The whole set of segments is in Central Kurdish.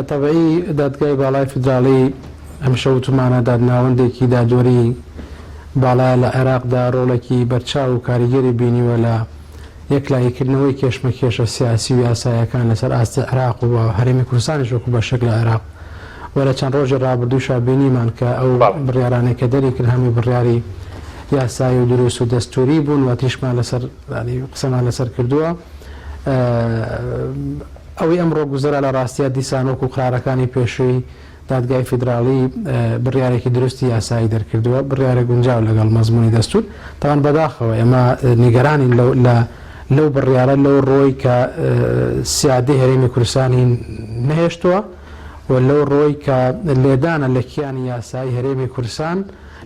تەبعی دادگای باڵای فیدراڵی هەمیشە وتومانە دادناوەندێکی دادوەری باڵایە لە عێراقدا ڕۆڵێکی بەرچاو و کاریگەری بینیوە لە یەکلاییکردنەوەی کێشمەکێشە سیاسی و یاساییەکان لەسەر ئاستی عێراق و هەرێمی کوردستانیش وەکو بەشێک لە عێراق و لە چەند ڕۆژی ڕابردووشا بینیمان کە ئەو بڕیارانەی کە دەریکرد هەمووی بڕیاری یاسایی و دروست و دەستووری بوون و تیشکمان لەسەر قسەمان لەسەر کردووە. ئەوەی ئەمڕۆ گوزەرا لە ڕاستیا دیسان وەکو قرارەکانی پێشووی دادگای فیدراڵی بڕیارێکی دروستی یاسایی دەرکردووە، بڕیارێک گونجاو لەگەڵ مەزموونی دەستوور. تاوان بەداخەوە ئێمە نیگەرانین لەو لە لەو بڕیارە لەو ڕۆی کە سیادەی هەرێمی کوردستانی نەهێشتووە و لەو ڕۆی کە لێدانە لە کیانی یاسایی هەرێمی کوردستان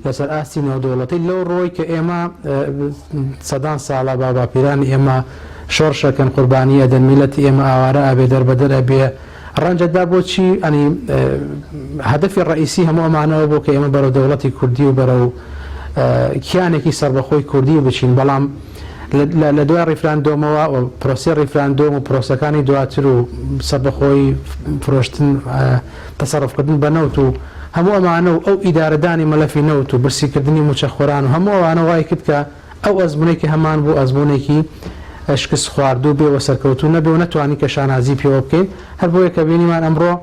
لەسەر ئاستی نێودەوڵەتی لەو ڕووەی کە ئێمە سەدان ساڵە باوباپیرانی ئێمە شۆڕش ئەکەن قوربانی ئەدەن میللەتی ئێمە ئاوارە ئەبێ دەربەدەر ئەبێ ڕەنج ئەدا بۆچی ئەنی هەدەفی ڕئیسی هەموو ئەمانەوە بۆ کە ئێمە بەرەو دەوڵەتی کوردی و بەرەو کیانێکی سەربەخۆی کوردی بچین بەڵام لە دوای ڕیفراندۆمەوە و پرۆسەی ڕیفراندۆم و پرۆسەکانی دواتر و سەربەخۆی فرۆشتن تەسەڕوفکردن بە نەوت و هەموو ئەمانە و ئەو ئیدارەدانی مەلەفی نەوت و برسیکردنی مووچەخۆران و هەموو ئەوانە وای کرد کە ئەو ئەزموونەی کە هەمان بوو ئەزموونێکی شکستخواردوو بێ و سەرکەوتوو نەبێ و نەتوانین کە شانازی پێوە بکەین. هەر بۆیە کە بینیمان ئەمڕۆ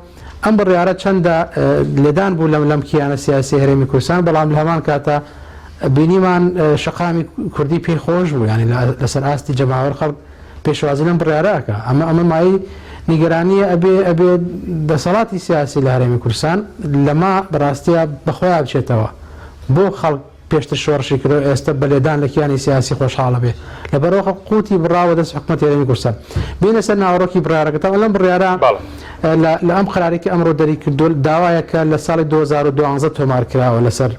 ئەم بڕیارە چەندە لێدان بوو لەم لەم کیانە سیاسیەی هەرێمی کوردستان بەڵام لە هەمان کاتا بینیمان شەقامی کوردی پێی خۆش بوو یانی لەسەر ئاستی جەماوەر خەڵک پێشوازی لەم بڕیارە ئەکا. ئەمە ئەمە مایەی نیگەرانییە ئەبێ ئەبێ دەسەڵاتی سیاسی لە هەرێمی کوردستان لەمە بەڕاستیا بە خۆیا بچێتەوە. بۆ خەڵک پێشتر شۆڕشی کردو ئێستە بە لێدان لە کیانی سیاسی خۆشحاڵ ئەبێ. لەبەرئەوە خەڵک قوتی بڕاوە دەست حکومەتی هەرێمی کوردستان. بێینە سەر ناوەڕۆکی بڕیارەکە. تەبعەن لەم بڕیارە لە لە ئەم قەرارەی کە ئەمڕۆ دەری کردووە داوایەکە لە ساڵی 2012 تۆمار کراوە لەسەر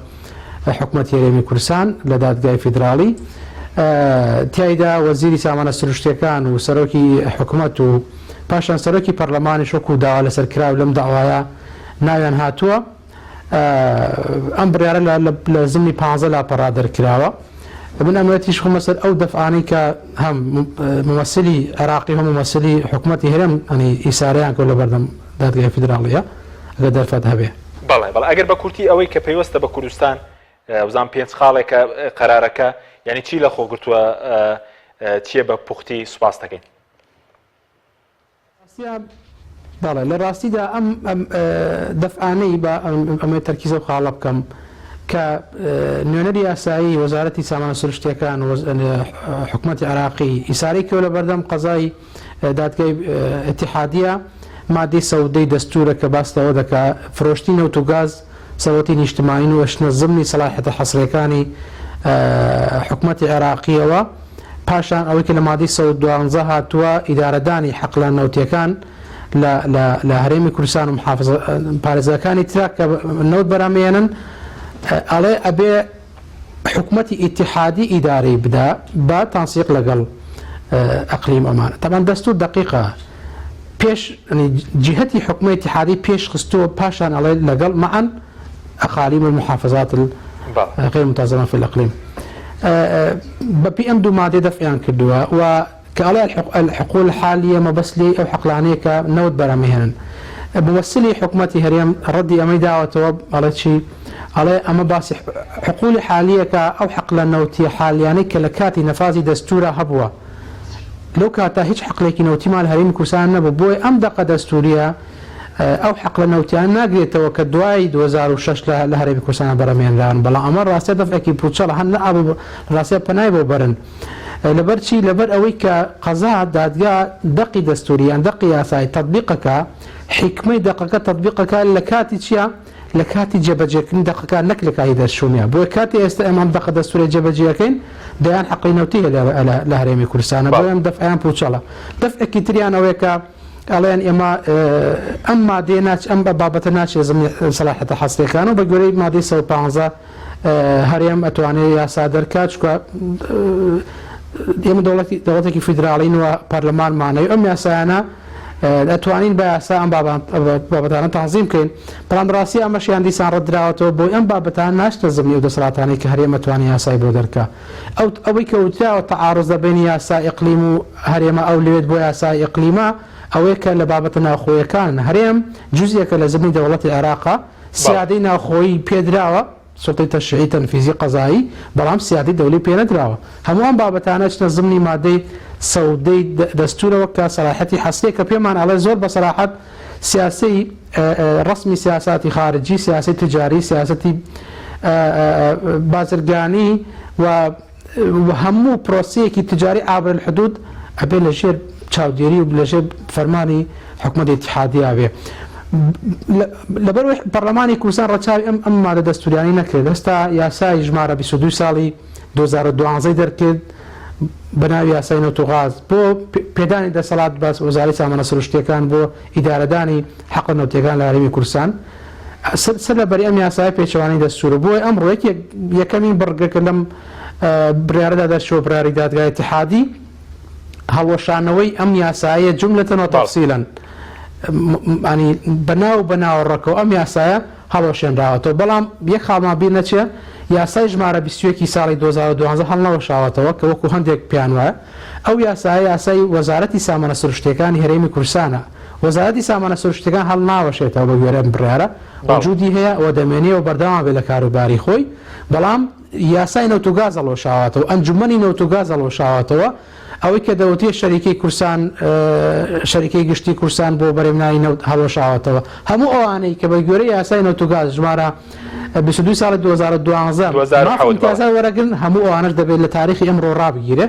حکومەتی هەرێمی کوردستان لە دادگای فیدراڵی تیایدا وەزیری سامانە سروشتیەکان و سەرۆکی حکومەت و پاشان سەرۆکی پەرلەمانیش وەکو داوا لەسەر کراو لەم داوایە ناویان هاتووە. ئەم بڕیارە لە زمنی پانزە لاپەڕا دەرکراوە. من ئەمەوێت تیشک بخەمە سەر ئەو دەفعانەی کە هەم مومەسلی عێراقی و هەم مومەسلی حکومەتی هەرێم ئەنی ئیسارەیان کرد لە بەردەم دادگای فیدراڵیە ئەگەر دەرفەت هەبێ. بەڵێ بەڵێ ئەگەر بە کورتی ئەوەی کە پەیوەستە بە کوردستان وزان پێنج خاڵێکە قەرارەکە یعنی چی لە خۆ گرتووە چییە بە پوختی سوپاس دەکەین. بەڵێ لە ڕاستیدا ئەم دەفعانەی با ئەمەی تەرکیز ئەو خاڵە بکەم کە نوێنەری یاسایی وەزارەتی سامانە سروشتیەکان و حکومەتی عێراقی ئیسارەی کردوە لە بەردەم قەزای دادگای ئیتیحادیە مادەی سەودەی دەستورە کە باس لەوە دەکا فرۆشتنی نەوت و گاز سەروەتی نیشتمانین و ئەچنە زمنی سەڵاحیەتە حەسریەکانی حکومەتی عێراقیەوە پاشان ئەوەی کە لە مادەی 112 هاتووە ئیدارەدانی حەقلە نەوتیەکان لە لە لە هەرێمی کوردستان و محافزە پارێزگاکانی ترا کە نەوت بەرامێنن ئەڵێ ئەبێ حکومەتی ئیتیحادی ئیدارەی بدا بە تەنسیق لەگەڵ ئەقلیم ئەمانە تەبعەن دەستور دەقیقە پێش جهتی حکومە ئیتیحادی پێش خستووە پاشان ئەڵێ لەگەڵ معا اقالیم المحافظات غیر منتظمە فی الاقلیم بەپی ئەم دوو مادەی دەفعیان کردووە و کە ئەڵێ الحقول الحالیە مەبەست لێی ئەو حەقلانەیە کە نەوت بەرهەمهێنن. مومەسلی حکومەتی هەرێم ڕەدی ئەمەی داوەتەوە ئەڵێ چی؟ ئەڵێ ئەمە باسی حقولی حالیەکە ئەو حەقلە نەوتیە حالیانەی کە لە کاتی نەفازی دەستورا هەبووە لەو کاتە هیچ حەقلێکی نەوتیمان لە هەرێمی کوردستان نەبوو بۆیە ئەم دەقە دەستوریە ئەو حەقلە نەوتیانە ناگرێتەوە کە دوای 2006 لە هەرێمی کوردستان بەرهەمهێنراون بەڵام ئەمە ڕاستە دەفعێکی پوچەڵە هەر نەئەبوو ڕاستە پەنای بۆ بەرن. لەبەر چی؟ لەبەر ئەوەی کە قەزا، دادگا، دەقی دەستووری یان دەقی یاسایی تەتبیق ئەکا، حیکمەی دەقەکە تەتبیق ئەکا لە کاتی چیا؟ لە کاتی جێبەجێکردنی دەقەکە نەک لە کاتی دەرچوونیا. بۆیە کاتێ ئێستا ئێمە ئەم دەقە دەستووریە جێبەجێ ئەکەین دەیان حەقلی نەوتی هەیە لە لە هەرێمی کوردستانە بۆیە ئەم دەفعەیان پووچەڵە. دەفعێکی تریان ئەوەیە کە ئەڵێن ئێمە ئەم مادەیە ناچ ئەم بابەتە ناچێ زمنی سەلاحیەتە حەسریەکان و بە گوێرەی مادەی 115 هەرێم ئەتوانێ یاسا دەرکات چونکە ئێمە دەوڵەتی دەوڵەتێکی فیدراڵین و پەرلەمانمانەوە ئەم یاسایانە ئەتوانین بە یاسا ئەم بابەتانە تەنزیم بکەین بەڵام ڕاستی ئەمەشیان دیسان ڕەتدراوەتەوە بۆی ئەم بابەتان ناچنە زمنی ئەو دەسەڵاتانەی کە هەرێم ئەتوانێ یاسای بۆ دەرکا ئەو ئەوەی کە وتراوە تەعاروز لە بەینی یاسا ئیقلیم و هەرێمە ئەو لەوێت بۆ یاسای ئیقلیمە. ئەوەیە کە لە بابەتە ناوخۆیەکان هەرێم جزئێکە لە زمنی دەوڵەتی عێراقە، سیادەی ناوخۆیی پێدراوە، سوڵتەی تەشریعی تەنفیزی قەزایی، بەڵام سیادەی دەولی پێنەدراوە. هەموو ئەم بابەتانە ئەچنە زمنی مادەی 110 ی دەستوورەوە کە سەلاحیەتی حەسریە کە پێمان ئەڵێ زۆر بە سەراحەت سیاسەی ڕەسمی سیاساتی خارجی، سیاسەی تجاری، سیاسەتی بازرگانی و و هەموو پرۆسەیەکی تجاری عابر الحدود ئەبێ لە ژێر چاودێری و لە ژێر فەرمانی حکومەتی ئیتیحادیا بێ. لەبەرئەوەی پەرلەمانی کوردستان ڕەچاوی ئەم ئەم مادە دەستوریانەی نەکرد هەستا یاسای ژمارە 22 ساڵی 2012 دەرکرد بە ناوی یاسای نەوت و غاز بۆ پێدانی دەسەڵات بە وەزارەی سامانە سروشتیەکان بۆ ئیدارەدانی حەقە نەوتیەکان لە هەرێمی کوردستان سەر لە بەری ئەم یاسایە پێچەوانەی دەستوورە بۆیە ئەمڕۆ یەکێک یەکەمین بڕگە کە لەم بڕیارەدا دەرچووە بڕیاری دادگای ئیتیحادی هەڵوەشانەوەی ئەم یاسایە جملەتەن و تەفسیلەن ینی بەناو بە ناوەڕەکەوە ئەم یاسایە هەڵوەشێنراوەتەوە بەڵام یەک خاڵمان بیر نەچێ یاسای ژمارە 21 ساڵی 2012 هەڵنەوەشاوەتەوە کە وەکو هەندێک پێیان وایە ئەو یاسایە یاسای وەزارەتی سامانە سروشتیەکانی هەرێمی کوردستانە وەزارەتی سامانە سروشتیەکان هەڵناوەشێتەوە بە گوێرەی ئەم بڕیارە وجودی هەیە و دەمێنێ و بەردەوام بێت لە کاروباری خۆی بەڵام یاسای نەوت و گاز هەڵوەشاوەتەوە ئەنجومەنی نەوت و گاز هەڵوەشاوەتەوە ئەوەی کە دەوترێت شەریکەی کورسان شەریکەی گشتی کورسان بۆ بەرێمنانی نەوت هەڵوەشاوەتەوە هەموو ئەوانەی کە بە گوێرەی یاسای نەوت و گاز ژمارە 22 ساڵی 2012 مافی 2007 ئیمتیازات وەرەگرن هەموو ئەوانەش دەبێت لە تاریخی ئەمڕۆ ڕابگیرێ.